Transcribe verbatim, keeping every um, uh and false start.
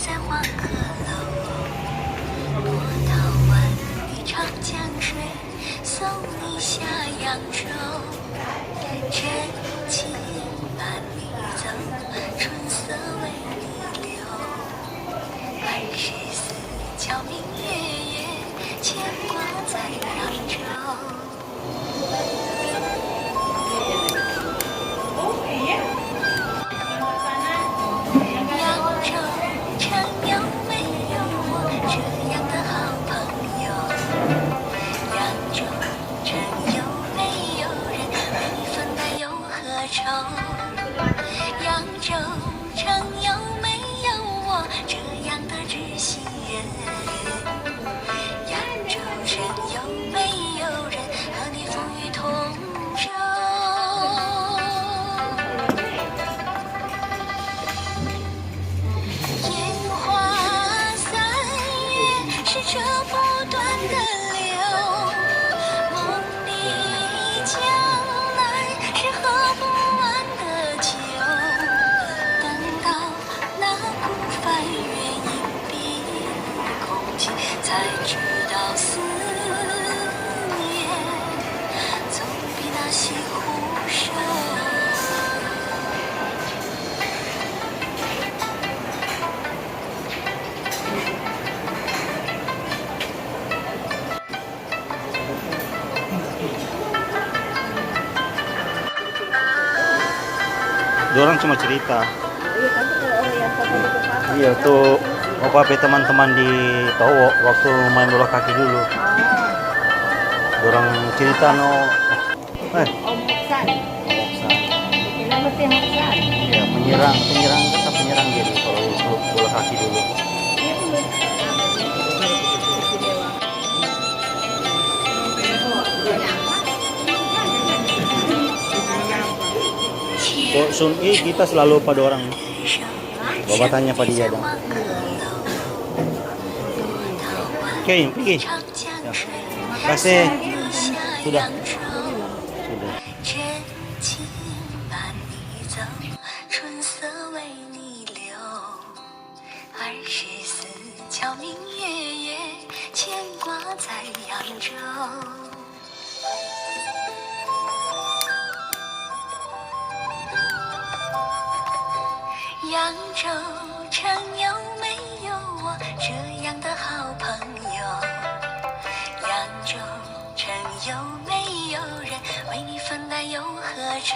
在黄鹤楼，我踏万里长江水，送你下扬州。千金万里走，春色为你留。二十四桥明月夜，牵挂在扬州。 扬州城有没有我这样的好朋友？扬州城有没有人为你分担忧和愁？扬州城有没有我这样的知心人？扬州城有没有人和你风雨同 舟。烟花三月是折不断的柳，梦里江南是喝不完的酒。等到 那孤帆远影碧空尽，才知道思念总比那西湖深。 Dorang cuma cerita. Iya, kan tuh kalau orang yang foto di Jakarta, iya, kan tuh, waktu apa, teman-teman di Towo, waktu main bola kaki dulu. Oh. Dorang cerita, no. Eh. Om Hoksan. Om Hoksan. Kenapa sih Hoksan? Iya, penyerang, penyerang, tetap penyerang dia dulu kalau untuk bola kaki dulu. Dia tuh menurut apa sih? Istimewa. Kok Sun I kita selalu pa dorang. Coba tanya pa dia dong. Oke, pigi. Ya. Kasih. Sudah. Sudah. 二十四桥明月夜，牵挂在扬州。扬州城有没有我这样的好朋友？扬州城有没有人为你分担忧和愁？